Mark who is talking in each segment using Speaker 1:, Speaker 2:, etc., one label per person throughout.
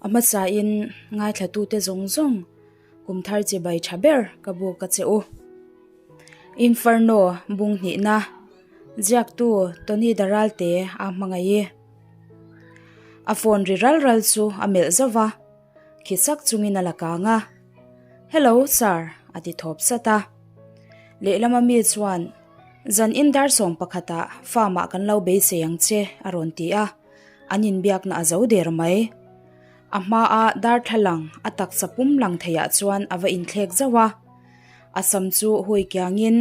Speaker 1: A hmasain ngaithlatute zawng zawng kum thar chibai tha ber ka buk a che u. Inferno bung hnihna ziaktu Tony Daralte a hmangaih i. A phone ri ral ral chu a melh zauh va, khi sak chungin a la kang a. Hello sir a ti thawp sat a. Lehlama mi chuan zan in dar sawm pakhatah farm ah kan lo beisei ang che a rawn ti a, an inbiakna a zo der mai. A hmaa darthlalang a taksa pum lang theiah chuan a va inthlek zauh a, a sam chu hui kiangin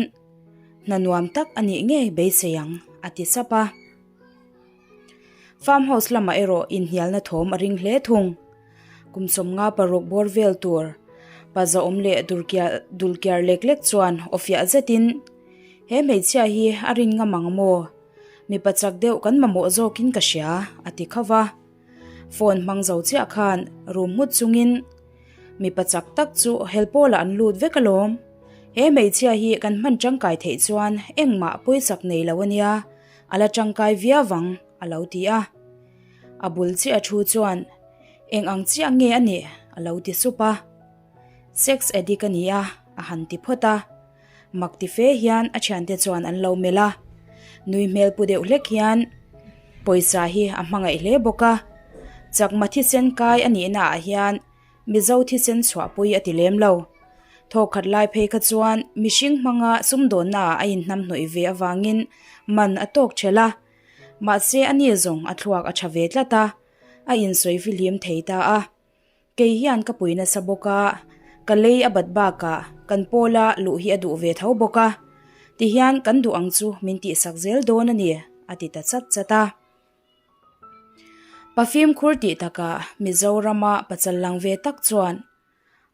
Speaker 1: hna nuam tak a nih ngei beisei ang a ti sap a. Farm house lamah erawh inhnialna thawm a ring hle thung. Kum 56 bawr vel tur pa zahawm leh dulkiar lek lek chuan aw fiah zetin, He hmeichhia hi a rin ngam ang maw? Mipa chak deuh kan mamawh zawkin ka hria, a ti kho va. Phone hmang zo chiah khan room nghut chungin mipa chak tak chu helpawlah an lut vek alawm. He hmeichhia hi kan hman tangkai theih chuan engmah pawisak nei lo ania, a la tangkai viau vang, a lo ti a. A bul chiah thu chuan eng ang chiah nge a nih a lo ti sup a. Sex addict a ni a, a han ti phawt a. Mak ti fe hian a thiante chuan an lo melh a, nui hmel pu deuh hlek hian pawisa hi a hmangaih hle bawk a, chakma thisen kai a nihna ah hian Mizo thisen chhuahpui a ti lem lo. Thawkkhat lai phei kha chuan mihring hmanga sumdawnna ah a inhnamhnawih ve avangin man a tawk thelh a, mahse a ni zawng a thluak a tha ve tlat a, a insawi fihlim thei ta a. Kei hian ka pui nasa bawk a, ka lei a bat bakah kan pawla luh hi a duh ve tho bawk a, tihian kan duh ang chu min tihsak zel dawn a ni, a ti ta chat chat a. Pa fimkhur tih takah Mizorama pachal lang ve tak chuan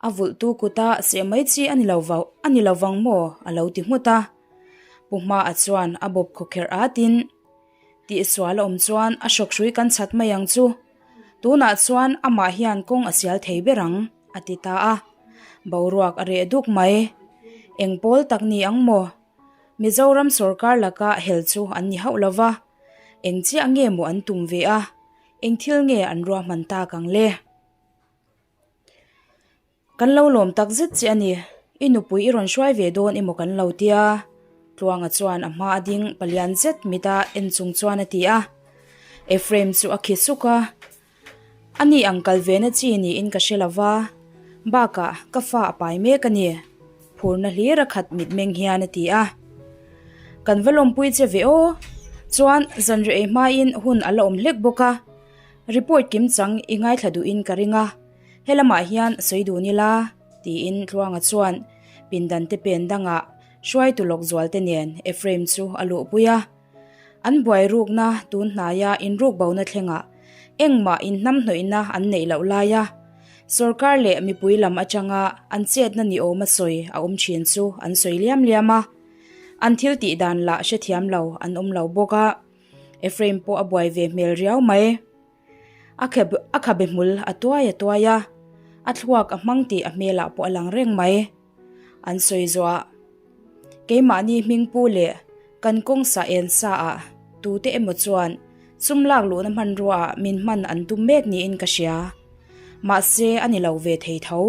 Speaker 1: a vulhtu kuta seh mai chi a ni lo vau a ni lo vang maw a lo ti nghut a. Pu Hmaa chuan a bawp khawkherh atin tihsual a awm chuan a hrawkhrui kan chhat mai ang chu. Tunah chuan amah hian kawng a sial thei ber ang, a ti ta a. Boruak a reh duk mai. Eng pawl tak ni ang maw? Mizoram sorkar laka hel chu an ni hauh lo va. Eng chiah nge maw an tum ve a? Eng thil nge an ruahman tak ang le? Kan lo lawm tak zet che a ni, i nupui i rawn hruai ve dawn emaw kan lo tia? Tluanga chuan a hma a ding palian zet mita en chung chuan a ti a. Ephraim chu a khi suk a, A ni ang kal ve na chi niin ka hre lo va, bakah ka fa a pai mek a ni, phurna hlir a khat mitmeng hian a ti a. Kan va lawmpui che ve aw, chuan zanriah ei hmain hun a la awm hlek bawk a, report kim chang i ngaithla duhin ka ring a. He lamah hian sawi dun ila, tiin Tluanga chuan pindan te pen dangah hruaitu lawk zualte nen Ephraim chu a luhpui a. An buai rukna tun hnaia inruk bona thlengah engmah inhnamhnawihna an neih loh laia sorkar leh mipui lam atanga an chetna ni awma sawi a awm thin chu an sawi liam liam a. An thil tih dan lah hrethiam lo an awm lo bawk a. Ephraim pawh a buai ve hmel riau mai. A khe a khabe hmul a tuai a tuai a, a thluak a hmang tih a hmelah pawh a lang reng mai. An sawi zawh ah keimahni hming pu leh kan kawng sa en sa ah tute emaw chuan sum lak luhna hmanrua ah min hman an tum mek niin ka hria. Mahse a ni lo ve thei tho.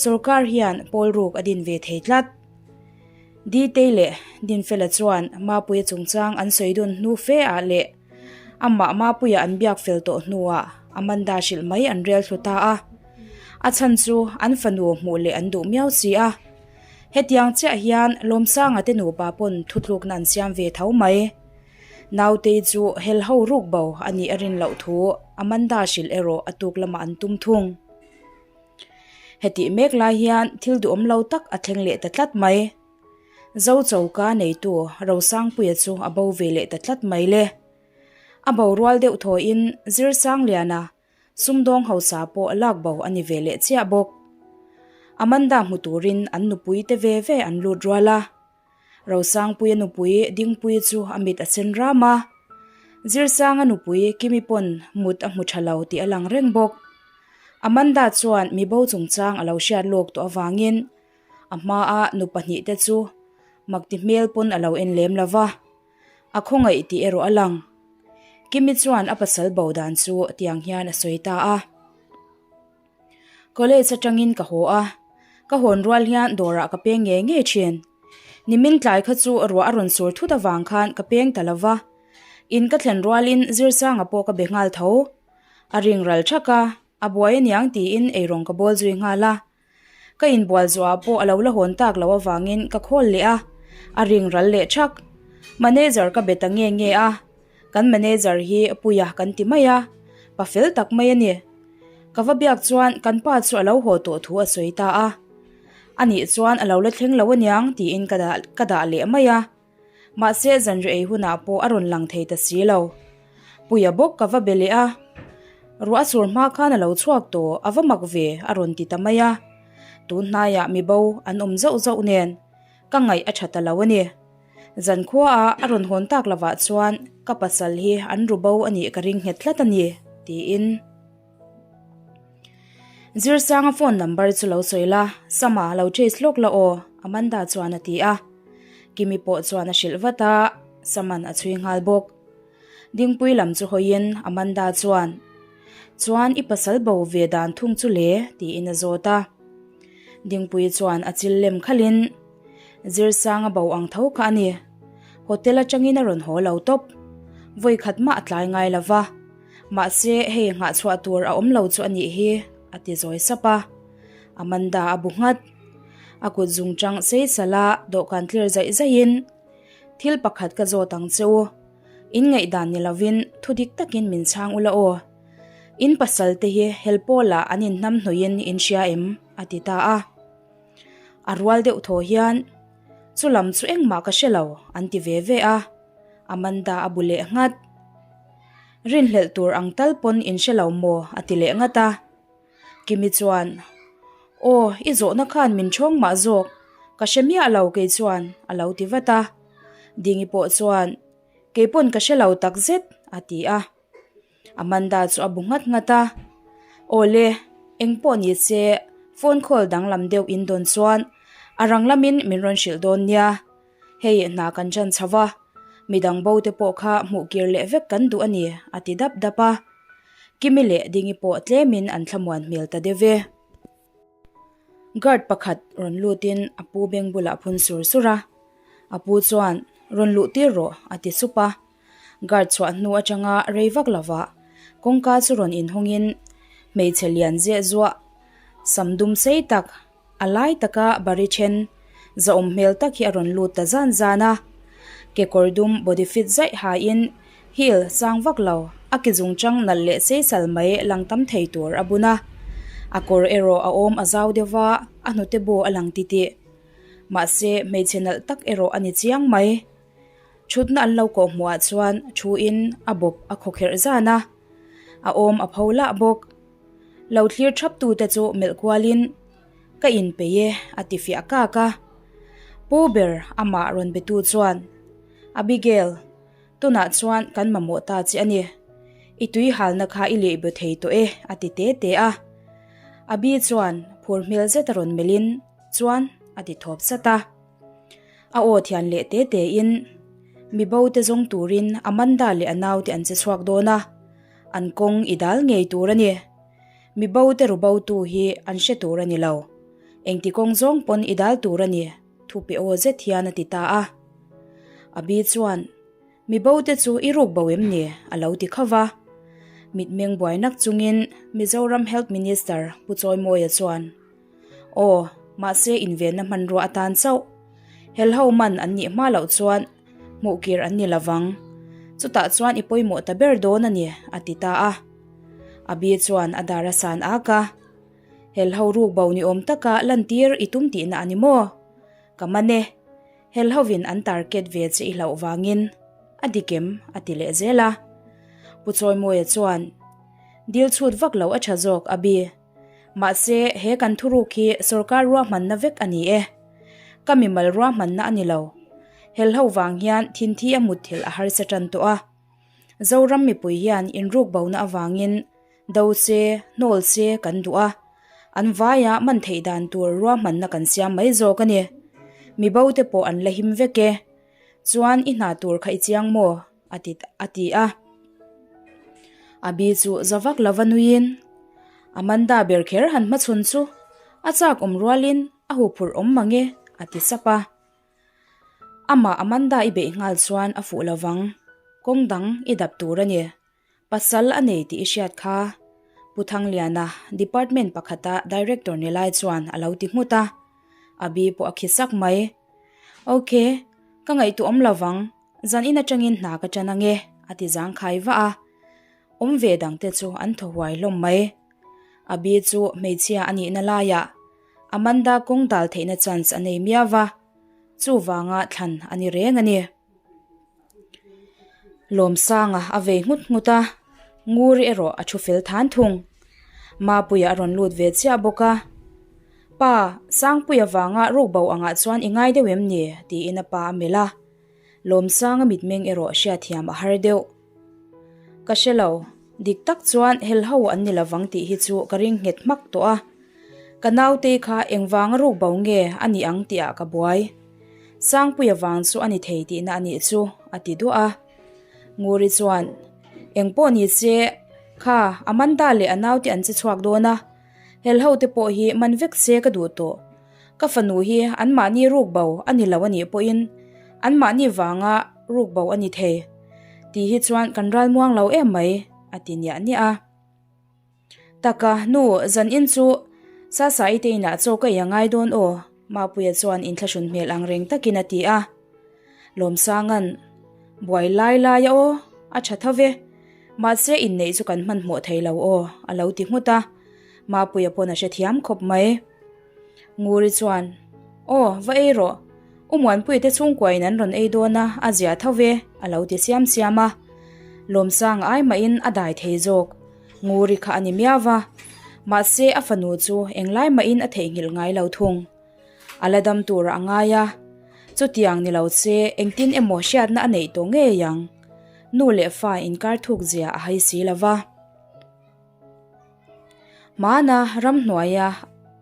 Speaker 1: Sorkar hian pawl ruk a din ve thei tlat. Ditei leh Dinfela chuan Mapuia chungchang an sawi dun hnu fe ah leh Amah Mapuia an biak fel tawh hnuah Amanda hrilh mai an rel thlu ta a. A chhan chu an fanu hmuh leh an duh miau si a. Hetiang chiah hian Lawmsanga te nupa pawn thutlukna an siam ve tho mai. Nautei chu hel ho ruk bo a nih a rin loh thu Amanda hrilh erawh a tuk lamah an tum thung. Hetih mek lai hian thil duhawm lo tak a thleng leh ta tlat mai. Zo choka neitu Rosangpuia chu a bo ve leh ta tlat mai le. A bo rual deuh thawiin Zirsangliana sumdawng hausa pawh lak bo a ni ve leh chiah bawk. Amanda hmu turin an nupui te ve ve an lut rual a. Rosangpuia nupui Dingpuii chu a mit a sen ram a. Zirsanga nupui Kimi pawn mut a hmu tha lo tih a lang reng bawk. Amanda chuan mibo chungchang a lo hriat lawk tawh avangin A hmaa nu pahnihte chu makti hmel pawn a lo en lem lo va, a khawngaih tih erawh a lang. Kimi chuan a pasal bo dan chu tiang hian a sawi ta a. College atangin ka haw a, ka hawn rual hian dawrah ka peng ngei ngei thin. Nimin tlai kha chu ruah a rawn sur thut avang khan ka peng ta lo va. In ka thlen rualin Zirsanga pawh ka be nghal tho. A ring ral thak a, a buai aniang tiin eirawng ka bawl zui nghal a. Ka inbual zuah pawh a lo la hawn tak loh avangin ka khawl leh a, a ring ral leh thak. Manager ka be ta nge nge a, kan manager hi Puia kan ti mai a, pa fel tak mai a ni. Ka va biak chuan kan pa chu a lo haw tawh thu a sawi ta a. Anih chuan a lo la thleng lo aniang tiin ka dah ka dah leh mai a. Mahse zanriah ei hunah pawh a rawn lang thei ta si lo. Puia bawk ka va be leh a, ruah a sur hma khan a lo chhuak tawh, a va mak ve a rawn ti ta mai a. Tun hnaiah mi bo an awm zauh zauh nen ka ngaih a tha ta lo a ni. Zankhuaah a rawn hawn tak lovah chuan ka pasal hi an ru bo a nih ka ring nghet tlat a ni, tiin. Zirsanga phone number chu lo sawi la, Sama lo chase lawk la aw, Amanda chuan a ti a. Kimi pawh chuan a hrilh vat a, Saman a chhui nghal bawk. Dingpui lam chu hawiin Amanda chuan, Chuan i pasal bo ve dan thung chu le? tiin a zawt a. Dingpui chuan a chil lem khalhin, Zirsanga bo ang tho kha a ni. Hotel atangin a rawn haw lo tawp. Vawi khat mah a tlai ngai lo va. Mahse, hei nghahchhuah tur a awm lo chu a nih hi, a ti zawi sap a. Amanda a bu nghat. A kut zungchang sei salh a, dawhkan tlir zaih zaihin, Thil pakhat ka zawt ang che u. In ngaihdan ni lovin thu dik takin min chhang ula aw. In pasal te hi helpawlah an inhnam hnawhin in hria em? a ti ta a. A rual deuh thaw hian, Chu lam chu engmah ka hre lo, an ti ve ve a. Amanda a bu leh nghat. Rinhlelh tur ang tal pawn in hre lo maw? a ti leh nghat a. Kimi chuan, Aw, i zawhna khan min ṭhawng mah zawk, ka hre miah lo kei chuan, a lo ti vat a. Dingi pawh chuan, Kei pawn ka hre lo takzet, a ti a. Amanda chu a bu nghat nghat a, Awle, eng pawh ni se phone call danglam deuh in dawn chuan a rang lamin min rawn hrilh dawn nia. Hei hna kan chan chho va, midang bo te pawh kha hmuh kir leh vek kan duh a ni, a ti dap dap a. Kimi leh Dingi pawh tlemin an thlamuan hmel ta deuh e. Guard pakhat rawn lutin a pu beng bulah phun sur sur a, a pu chuan, Rawn luh tir rawh, a ti sup a. Guard chhuah hnu atanga rei vak lovah kawngka chu rawn inhawngin hmeichhe lian zeh zuah sam dum sei tak a lai taka bari then zahawm hmel tak hi a rawn lut ta zan zan a. Kekawr dum body fit zaih hain heel sang vak lo a ki zungchang nalh leh sei sal mai lang tam thei tur a bun a. A kawr erawh a awm a zau deuh va a hnute bu a lang titih. Mahse hmeichhe nalh tak erawh a ni chiang mai. Thutna an lo kawh hmuhah chuan thuin a bawp a khawkherh zan a, a awm a pho lah bawk. Lo thlir thap tute chu melh kualin, Ka inpeih e, a ti fiah kak a. Pu ber amah rawn betu chuan, Abigail, tunah chuan kan mamawh ta che a ni. I tui halna kha i leh be thei tawh e, a ti te te a. Abi chuan phur hmel zet a rawn melhin, Chuan, a ti thawp sat a. A aw thian leh te te in mi bo te zawng turin Amanda leh a naute an che chhuak dawn a, an kawng i dal ngei tur a ni. Mi bo te ru bo tu hi an hre tur a ni lo. Engti kawng zawng pawn i dal tur a ni, thu pe aw zet hian a ti ta a. Abi chuan, Mi bo te chu i ruk bo em ni? a lo ti khauh va. Mitmeng buai nak chungin Mizoram Health Minister Pu Chawimawia chuan, Aw, mahse invenna hmanrua atan chauh. Helho man an nih hma loh chuan hmuh kir an ni lovang. Chutah chuan i pawimawh ta ber dawn a ni, a ti ta a. Abi chuan a dar a san ak a. Helho ruk bo ni awm taka lantir i tum tihna a ni maw? Ka man e. Helhovin an target ve che i hlauh vangin a dik em? a ti leh zel a. Pu Chawimawia chuan, Dil chhut vak lo a tha zawk, Abi. Mahse, he kan thuruk hi sorkar ruahmanna vek a ni e. Ka mimal ruahmanna a ni lo. Helho vang hian thinthi a mutthilh a harsa tan tawh a. Zoram mipui hian inruk bona avangin do se, hnawl se kan duh a. An vaia man theih dan tur ruahmanna kan siam mai zawk a ni. Mibo te pawh an la him vek e. Chuan i hna tur kha i chiang maw? A ti a ti a. Abi chu za vak lova nuiin. Amanda ber kher han hmachhawn chu a chak awm rualin a huphurh awm mang e, a ti sap a. Amah Amanda i beih nghal chuan a fuh lovang, kawng dang i dap tur a ni. Pasal a nei tih i hriat kha. Pu Thangliana, Department pakhata Director ni lai chuan a lo ti nghut a. Abi pawh a khi sak mai. Ok, ka ngaihtuah awm lovang, zan in atangin hna ka tan ange, a ti zangkhai vah a. Awm ve dangte chu an thaw huai hlawm mai. Abi chu hmeichhia a nihna laiah Amanda kawng dal theihna chance a nei miau va, chuvanga thlan a ni reng a ni. Lawmsanga a vei nghut nghut a, Nguri erawh a thu fel than thung. Mapuia a rawn lut ve chiah bawk a, Pa, Sangpuia vanga rukbo angah chuan i ngai deuh em ni? tiin a pa a melh a. Lawmsanga mitmeng erawh hriatthiam a har deuh. Ka hre lo, dik tak chuan helho an ni lovang tih hi chu ka ring nghet hmak tawh a. Ka naute kha engvanga ruk bo nge a nih ang tihah ka buai. Sangpuia vang chu a ni thei tihna a nih chu, a ti duah a. Nguri chuan, Engpawh ni se, kha Amanda leh a naute an che chhuak dawn a, helho te pawh hi man vek se ka duh tawh. Ka fanu hi anmahni ruk bo a ni lo a nih pawhin anmahni vanga ruk bo a ni thei tih hi chuan kan ral muang lo em mai, a ti niah niah a. Taka, nu, zan in chu Sasa-i te inah chaw ka ei a ngai dawn aw, Mapuia chuan inthlahrun hmel ang reng takin a ti a. Lawmsanga'n, Buai lai lai a aw, a tha tho ve. Mahse inneih chu kan hmanhmawh thei lo aw, a lo ti nghut a. Mapuia pawn a hrethiam khawp mai. Nguri chuan, Aw, va ei rawh. U Muanpuia te chhungkuain an rawn ei dawn a, a zia tho ve, a lo ti siam siam a. Lawmsang ai mahin a dai thei zawk. Nguri kha a ni miau va. Mahse, a fanu chu englai mahin a theihnghilh ngai lo thung. A la dam turah a ngai a. Chutiang ni lo che, engtin emaw hriatna a neih tawh ngei ang. Nu leh fa inkar thuk zia a hai si lo va. Hmana ramhnuaia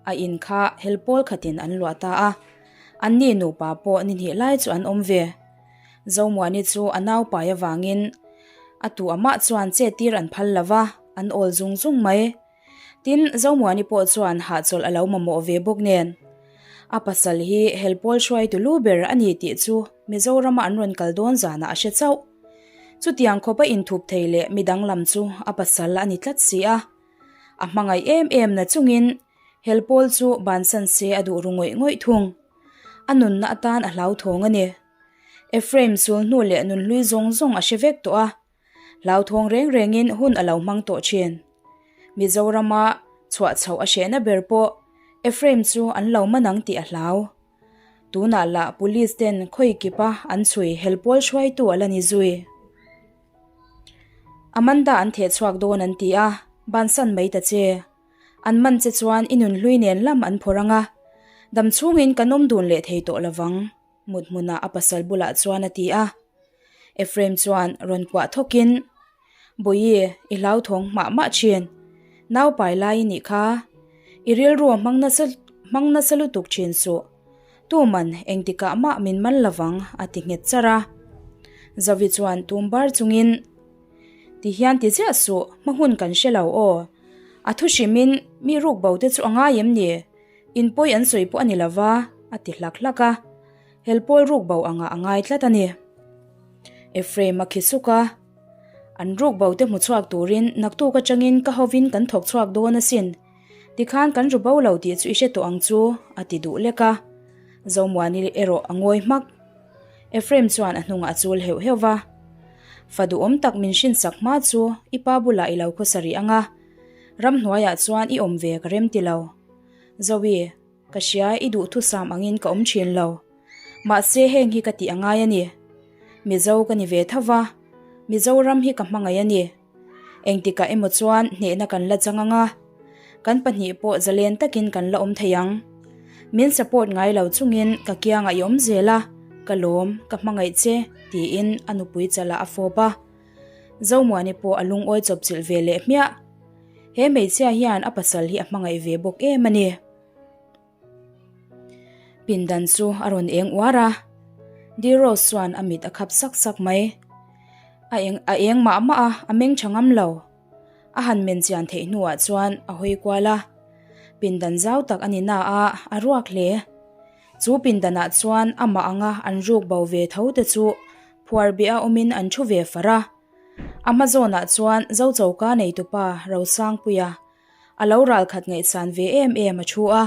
Speaker 1: a in kha helpawl khatin an luah ta a, anni nupa pawh ni hnih lai chu an awm ve. Zomuani chu a naupai avangin a tu amah chuan chet tir an phal lo va, an awl zung zung mai. Tin, Zomuani pawh chuan hahchawlh a lo mamawh ve bawk nen. A pasal hi helpawl hruaitu lu ber a ni tih chu Mizorama an rawn kal dawn zanah a hre chauh. Chutiang khawp a inthup thei leh mi danglam chu a pasal a ni tlat si a. A hmangaih em em na chungin helpawl chu bansan se a duh ru ngawih ngawih thung. A nunna atan a hlauthawng a ni. Ephraim sul hnu leh nunhlui zawng zawng a hre vek tawh a. Hlauthawng reng rengin hun a lo hmang tawh thin. Mizorama chhuah chhoh a hrehna ber pawh Ephraim chu an lo man ang tih a hlau. Tunah lah police ten khawi kipa an chhui helpawl hruaitu a la ni zui. Amanda an theh chhuak dawn an ti a, bansan mai ta che. An man che chuan i nunhlui nen lam an phawrh ang a, dam chhungin kan awm dun leh thei tawh lovang, mut hmunah a pasal bulah chuan a ti a. Ephraim chuan rawn kuah thawkin, Bawihi, i hlauthawng hmah mah thin. Nau pai lai i nih kha. I rilru a hmang nasa hmang nasa lutuk thin suh. Tuman engtikah mah min man lovang a ti nghet char a. Zovi chuan tum bar chungin, Ti hian ti ziah suh, hma hun kan hre lo aw. A thu hrimin mi ruk bo te chu a ngai em ni? In pawi an sawi pawh a ni lova, a ti hlak hlak a. Helpawl ruk bo angah a ngai tlat a ni. Ephraim a khi suk a, An ruk bo te hmu chhuak turin naktuk atangin ka hovin kan thawk chhuak dawn asin. Tikhan kan ru bo lo tih chu i hre tawh ang chu, a ti duh lek a. Zomuani erawh a ngawi hmak. Ephraim chuan a hnungah a chul heuh heuh va. Fa duhawm tak min hrinsak hma chu i pa bulah i lo khawsa rih ang a. Ramhnuaiah chuan i awm ve ka rem ti lo. Zoe. Ka hria i duhthusam angin ka awm thin lo. Mahse heng hi ka tih a ngai a ni. Mizo ka ni ve tho va, Mizoram hi ka hmangaih a ni. Engtikah emaw chuan hnehna kan la chang ang a, kan pahnih pawh zalen takin kan la awm thei ang. Min support ngai lo chungin ka kiangah i awm zel a, ka lawm, ka hmangaih che, tiin a nupui chalah a fawp a. Zomuani pawh a lungawi chawpchilh ve leh hmiah. He hmeichhia hian a pasal hi a hmangaih ve bawk em a ni. Pindan chu a rawn eng uar a, Dirose chuan a mit a khap sak sak mai. A eng a eng mah mah a, a meng tha ngam lo. A han men chian theih hnuah chuan a hawi kual a, pindan zau tak a ni na a, a ruak hle. Chu pindanah chuan amah anga an ruk bo ve tho te chu phuar beh a awmin an thu ve far a. A hma zawnah chuan Zo choka neitupa Rosangpuia a lo ralkhat ngaihsan ve em em a thu a.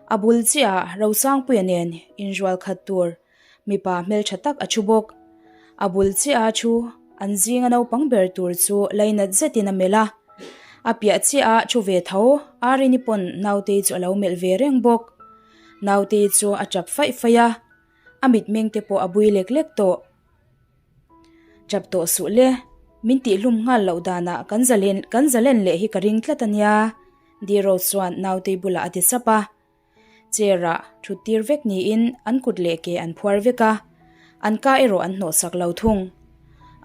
Speaker 1: A bul chiah Rosangpuia nen inrual khat tur mipa hmeltha tak a thu bawk. A bul chiah a thu an zinga naupang ber tur chu lainat zetin a melh a. A piah chiah a thu ve tho Arini pawn Nautei chu a lo melh ve reng bawk. Nautei chu a tap faih faih a, a mitmeng te pawh a bui lek lek tawh. Tap tawh suh le, min tihhlum nghal loh danah kan zalen kan zalen leh hi ka ring tlat a nia, Diro chuan Nautei bulah a ti sap a. Chair ah thut tir vek niin an kut leh ke an phuar vek a, an ka erawh an hnawhsak lo thung.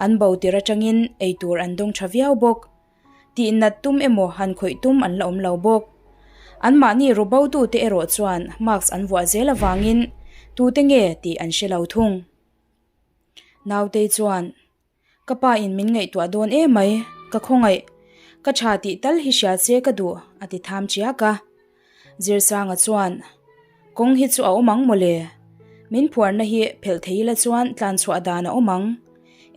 Speaker 1: An bo tir atangin eitur an dawng tha viau bawk. Tih nat tum emaw han khawih tum an la awm lo bawk. Anmahni rubotute erawh chuan mask an vuah zel avangin tute nge tih an hre lo thung. Nautei chuan, Ka pa in min ngaihtuah dawn em mai, ka khawngaih. Ka tha tih tal hi hria che ka duh, a ti tham chiak a. Zirsanga chuan, Kawng hi chu a awm ang mawle. Min phuarna hi phelh thei ila chuan tlan chhuah dan a awm ang.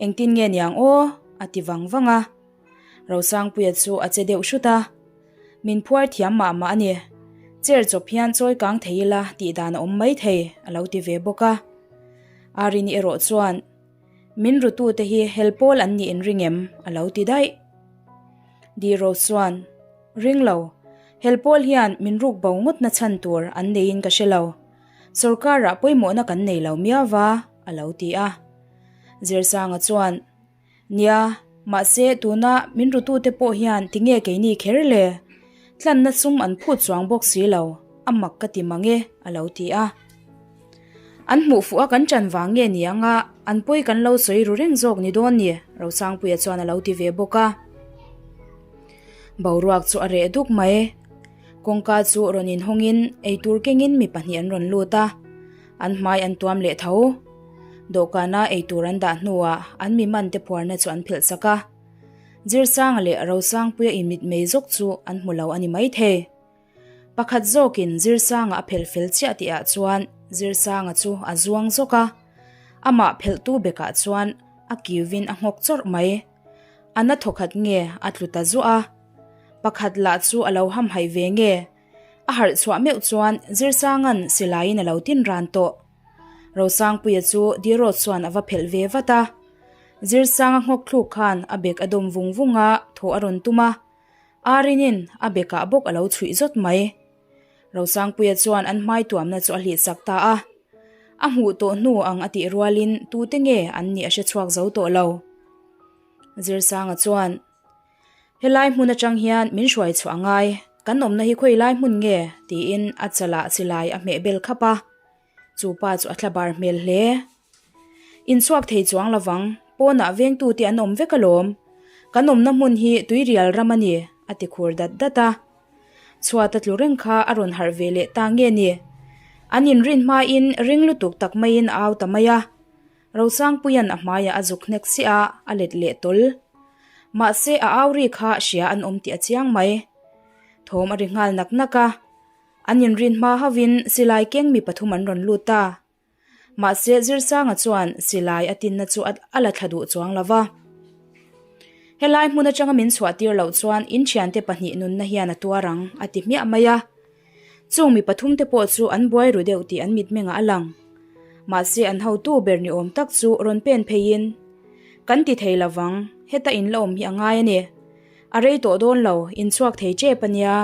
Speaker 1: Engtin nge niang aw? a ti vang vang a. Rosangpuia chu a che deuh hrut a. Min phuar thiam mah mah a ni. Chair chawp hian chawi kang thei ila tih dan a awm mai thei, a lo ti ve bawk a. Arini erawh chuan, Min rutute hi hel pawl an nih in ring em? a lo ti daih. Diro chuan, Ring lo. Hel pawl hian min ruk bo ngawtna chhan tur an neiin ka hre lo. Sorkarah pawimawhna kan nei lo miau va, a lo ti a. Zirsanga chuan, Nia, mahse tuna min rutute pawh hian tinge keini kher le? Tlanna sum an phut chuang bawk si lo, a mak ka ti mang e, a lo ti a. An hmuh fuh a kan ṭan vang nge ni anga an pawi kan lo sawi ru reng zawk ni dawn ni, Rosangpuia chuan a lo ti ve bawk a. Boruak chu a reh duk mai. Kawngka chu rawn inhawngin eitur kengin mi pahnih an rawn lut a, an hmai an tuam leh tho. Dawhkana eitur an dah hnuah an mi man te phuarna chu an phelh sak a. Zirsanga leh Rosangpuia inmitmei zawk chu an hmu lo a ni maithei. Pakhat zawkin Zirsanga a phelh fel chiah tihah chuan Zirsanga chu a zuang zawk a, amah phelhtu bekah chuan a kiuvin a nghawk chawrh mai. A na thawkhat nge a tlu ta zuah a, pakhat lah chu a lo hamhaih ve nge a harh chhuah meuh chuan Zirsanga'n silaiin a lo tin ran tawh. Rosangpuia chu Dirawt chuan a va phelh ve vat a, Zirsanga nghawk thluk khan a bek a dawm vung vung a, thaw a rawn tum a. Arinin a bekah bawk a lo chhuih zawt mai. Rosangpuia chuan an hmai tuamna chu a hlihsak ta a. A hmuh tawh hnu ang a tih rualin tute nge an nih a hre chhuak zo tawh lo. Zirsanga chuan, Helai hmun atang hian min hruai chhuah a ngai, kan awmna hi khawi lai hmun nge? tiin a chalah silai a hmeh bel khap a. Chu pa chu a thlabar hmel hle. Inchhuak thei chuang lovang, pawnah vengtute an awm vek alawm. Kan awmna hmun hi tuirial ram a ni, a ti khur dat dat a. Chhuat a tlu reng kha a rawn harh ve leh ta nge ni? An inrin hmain ring lutuk tak maiin a au ta mai a. Rosangpuia'n a hmaiah a zuk hnek chiah a, a let leh tawl. Mahse a au ri kha hria an awm tih a chiang mai. Thawm a ri nghal nak nak a. An inrin hma hauhin silai keng mi pathum an rawn lut a. Mahse Zirsanga chuan silai a tinna chu a la thla duh chuang lo va. Helai hmun atanga min chhuah tir loh chuan in thiante pahnih nunna hian a tuar ang, a ti hmiah mai a. Chung mi pathumte pawh chu an buai ru deuh tih an mitmengah a lang. Mahse an hotu ber ni awm tak chu rawn pen pheiin, Kan ti thei lovang, heta in la awm hi a ngai a ni. A rei tawh dawn lo, in chhuak thei tep a nia,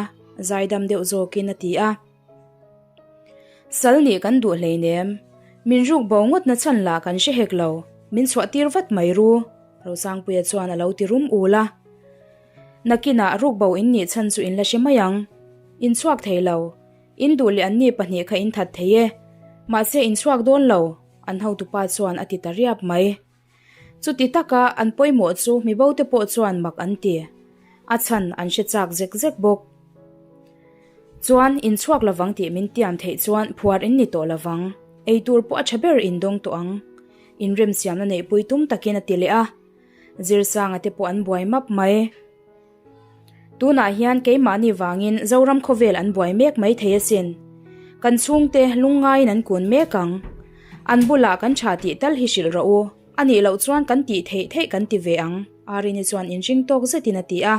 Speaker 1: zaidam deuh zawkin a ti a. Sal nih kan duh hleinem, min ruk bo ngawt na chhan lah kan hre hek lo, min chhuah tir vat mai ru, Rosangpuia chuan a lo ti rum ul a. Nakinah ruk bo in nih chhan chu in la hre mai ang. In chhuak thei lo, in duh leh anni pahnih kha in that thei e, mahse in chhuak dawn lo, an hotupa chuan a ti ta riap mai. Chuti taka an pawimawh chu mibo te pawh chuan mak an ti. A chhan an hre chak zek zek bawk. Chuan in chhuak lovang tih min tiam theih chuan phuar in ni tawh lovang. Ei tur pawh a tha ber in dawng tawh ang. In remsiamna neihpui tum takin a ti leh a. Zirsanga te pawh an buai map mai. Tunah hian keimahni vangin Zoram khawvel an buai mek mai thei asin. Kan chhungte lungngaiin an kun mek ang. An bulah kan tha tih tal hi hrilh rawh u. A nih loh chuan kan tih theih theih kan ti ve ang, Arini chuan inring tawk zetin a ti a.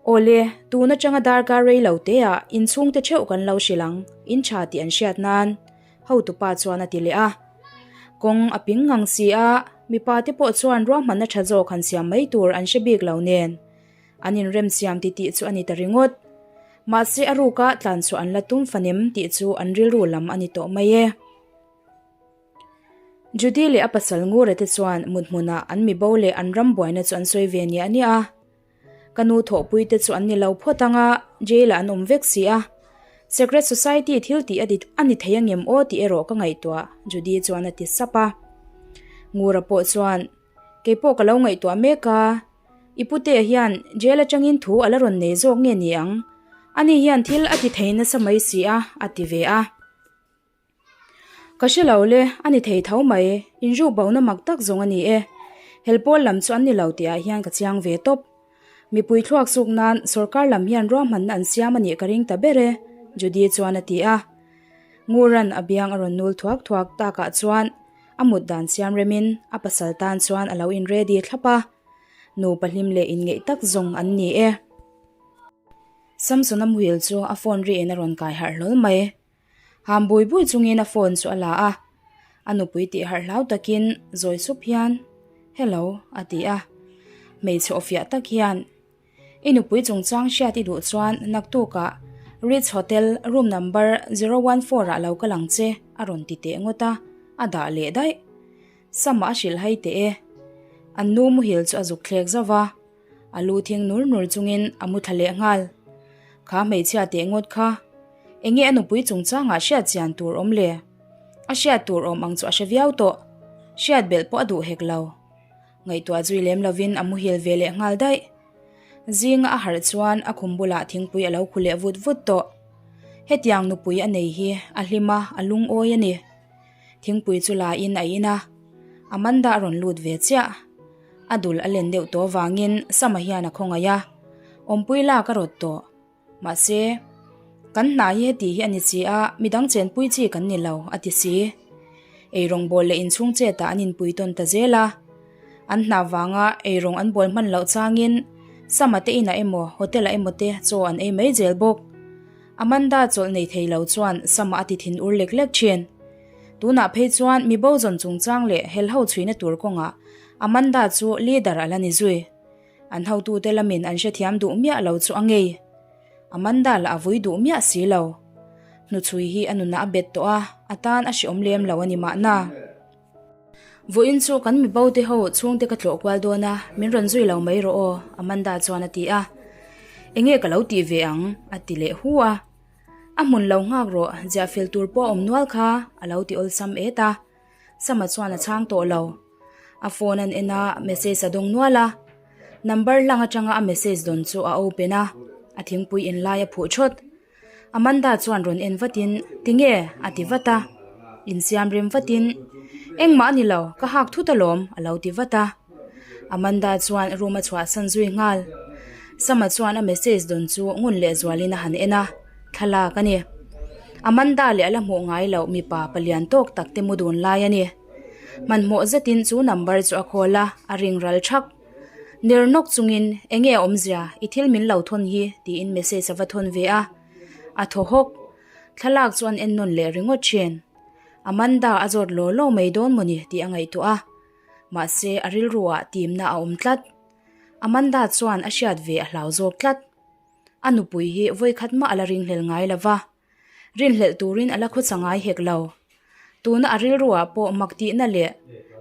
Speaker 1: Awle, tun atanga darkar rei lo teah inchhungte theuh kan lo hrilh ang, in tha tih an hriat nan, hotupa chuan a ti leh a. Kawng a ping ngang si a, mipa te pawh chuan ruahmanna tha zawk han siam mai tur an hre bik lo nen. An inremsiam titih chu a ni ta ringawt. Mahse a ruka tlan chhuah an la tum fanem tih chu an rilru lam a ni tawh mai e. Judy leh a pasal Ngura te chuan mut hmunah an mibo leh an ram buaina chu an sawi ve niah niah a. Ka nu thawhpui te chu an ni lo phawt ang a, jail ah an awm vek si a. Secret Society thil tih a ni thei angem aw tih erawh ka ngaihtuah, Judy chuan a ti sap a. Ngura pawh chuan, Kei pawh ka lo ngaihtuah mek a, i putea hian jail atangin thu a la rawn nei zawk nge ni ang? Ani hian thil a ti thei nasa mai si a, a ti ve a. Ka hre lo le, a ni thei tho mai, inruk bona mak tak zawng a ni e. Helpawl lam chu an ni lo tih ah hian ka chiang ve tawp. Mipui thluak suk nan sawrkar lam hian ruahmanna an siam a nih ka ring ta ber e, Judy chuan a ti a. Nguran a biang a rawn nul thuak thuak takah chuan a mut dan siam remin a pasal tan chuan a lo in ready thlap a. Nupa hlim leh inngeih tak zawng an ni e. Samsona muhil chu a phone riin a rawn kai harh hlawl mai. Ham bui bui chungin a phone chu a la a, a nupui tih harh hlau takin zawi sup hian, Hello, a ti a. Hmeichhe awfiah tak hian, I nupui chungchang hriat i duh chuan naktukah Ritz Hotel room number 014 ah lo kal ang che, a rawn ti teh ngawt a, a dah leh daih. Sama a hrilh hai teh e. An nu muhil chu a zuk thlek zauh va. A lu thing nur nur chungin a mu thla leh nghal. Kha hmeichhia teh ngawt kha. Enge a nupui chungchangah hriat chian tur awm le? A hriat tur awm ang chu a hre viau tawh. Hriat belh pawh a duh hek lo. Ngaihtuah zui lem lovin a muhil ve leh nghal daih. Zinga a harh chuan a khum bulah thingpui a lo khu leh vut vut tawh. Hetiang nupui a nei hi a hlim a, a lungawi a ni. Thingpui chu la in a in a, Amanda a rawn lut ve chiah. A dul a len deuh tawh avangin Sama hian a khawngaih a, awmpui lak a rawt tawh. Mahse, kan hna hi heti hi a ni si a, midang chenpui chi kan ni lo, a ti si. Eirawng bawl leh inchhung chetah an inpui tawn ta zel a. An hna vanga eirawng an bawl hman loh changin Sama te inah emaw hotel-ah emaw te chaw an ei mai zel bawk. Amanda chawlh nei thei lo chuan Sama a ti thin ur lek lek thin. Tunah phei chuan mi bo zawn chungchang leh helho chhuina tur kawngah Amanda chu leader a la ni zui. An hotute lamin an hrethiam duh miah lo chu a ngei. Amanda lah a vui duh miah si lo. Hnuchhui hi a nunah a bet tawh a, a tan a hreawm lem lo a ni mahna. Vawiin chu kan mi bo te ho chhungte ka tlawh kual dawn a, min rawn zui lo mai rawh aw, Amanda chuan a ti a. Enge ka lo tih ve ang? a ti leh hu a. A hmun lo nghak rawh, ziah fel tur pawh a awm nual kha, a lo ti awlsam et a. Sama chuan a chhang tawh lo. A phone an en a, message a dawng nual a. Number hlang atanga a message dawn chu a open a, a thingpui in lai a phuh thawt. Amanda chuan rawn en vatin, Tinge? a ti vat a. Insiam rem vatin, Engmah a ni lo, ka hak thut alawm, a lo ti vat a. Amanda chuan room a chhuahsan zui nghal. Sama chuan a message dawn chu ngun leh zualin a han en a, thlalak a ni. Amanda leh a la hmuh ngai loh mipa palian tawk tak te mu dun lai a ni. Hmanhmawh zetin chu number chu a call a, a ring ral thak. Ner nawk chungin, Enge a awmzia, i thil min lo thawn hi, tiin message a va thawn ve a. A thaw hawk. Thlalak chu an en nawn leh ringawt thin. Amanda a zawt law law mai dawn mawni tih a ngaihtuah a. Mahse, a rilruah timna a awm tlat. Amanda chuan a hriat ve a hlau zawk tlat. A nupui hi vawikhat mah a la ringhlel ngai lo va, rinhlelh turin a la khawcha ngai hek lo. Tuna a rilruah pawh mak tihna leh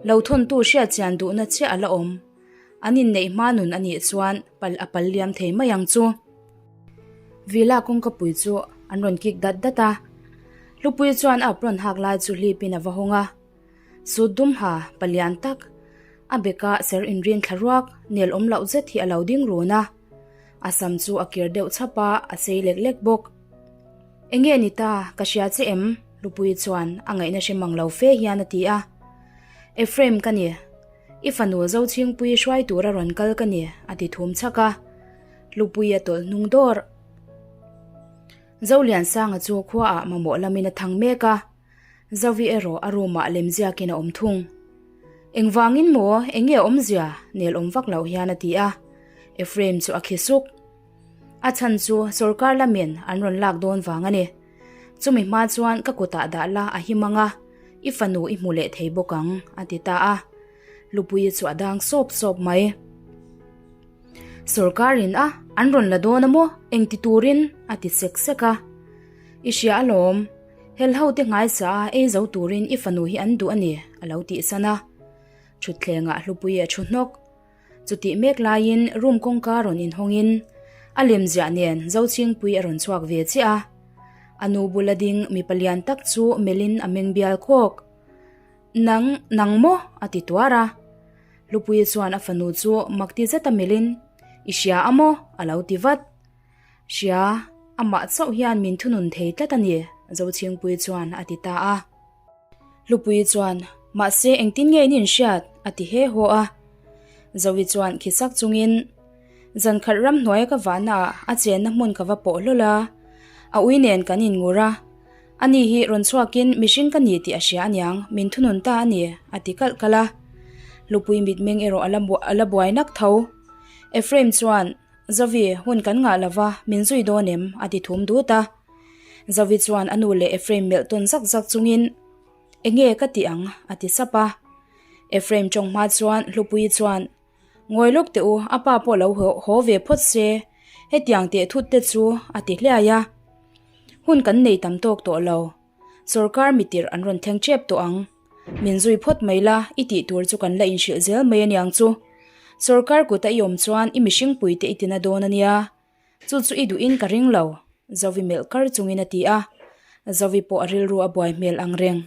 Speaker 1: lo thawntu hriat chian duhna chiah a la awm. An inneih hma nun a nih chuan pal a pal liam thei mai ang chu. Villa kawngkapui chu an rawn kik dat dat a, Hlupuii chuan a apron hak lai chu hlipin a va hawng a. Sut dum ha, palian tak, a beka ser inrin thla ruak, nel awm loh zet hi a lo ding run a. A sam chu a kir deuh chhap a, a sei lek lek bawk. Enge ni ta, ka hria che em? Lupuii chuan a ngaihna hre mang lo fe hian a ti a. Ephraim ka ni, i fanu Zochhingpui hruai tura rawn kal ka ni, a ti thum chhak a. Hlupuii a tawlh hnung dawr. Zoliansanga chu khuaah mamawh lamin a thang mek a, Zovi erawh a room ah lemziakin a awm thung. Engvangin maw, enge a awmzia? Nel awm vak loh hian a ti a, Ephraim chu a khi suk. A chhan chu sorkar lamin an rawn lak dawn vang a ni. Chumi hma chuan ka kutah dah la a him ang a, i fanu i hmu leh thei bawk ang, a ti ta a. Lupuii chu a dang sawp sawp mai. Sorkarin a, an rawn la dawn a maw? Engti turin? a ti sek sek a. I hria alawm, hel ho te nghaisa a ei zo turin i fanu hi an duh a ni, a lo tihsan a. Thutthlengah Hlupuii a thu hnawk. Chutih mek laiin room kawngka rawn inhawngin a lem ziah nen Zochhingpui a rawn chhuak ve chiah a. A nu bula ding mipa lian tak chu melhin a meng bial kawk. Nang, nang maw? a ti tuar a. Hlupuii chuan a fanu chu makti zeta melhin, I hria a maw? a lo ti vat. Hria, amah chauh hian min thunun thei tlat a ni, Zochhingpuii chuan a ti ta a. Hlupuii chuan, Mahse engtin nge in inhriat? a ti he haw a. Zovi chuan khisak chungin, Zankhat ramhnuaia ka vahnaah a chenna hmun ka va pawh hlawl a, a ui nen kan inngur a. Ani hi rawn chhuakin mihring ka ni tih a hria aniang, min thunun ta a ni, a ti kalh kalh a. Hlupuii mitmeng erawh a la buai nak tho. Ephraim chuan, Zovi, hun kan ngah lova, min zui dawn em? a ti thum dut a. Zovi chuan a nu leh Ephraim melh tawn zak zak chungin, Enge ka ti ang? a ti sap a. Ephraim tawng hma chuan Hlupuii chuan, Ngawi lawk teh u, a pa pawh lo haw ve phawt se, hetiang teh thut te chu a ti hliai a. Hun kan nei tam tawk tawh lo. Sorkar mitirh an rawn thleng tep tawh ang. Min zui phawt mai la, i tih tur chu kan la inhrilh zel mai aniang chu. Sorkar kuta i awm chuan i mihringpui te i tina dawn ania. Chu chu i duhin ka ring lo, Zovi melh kar chungin a ti a. Zovi pawh a rilru a buai hmel ang reng.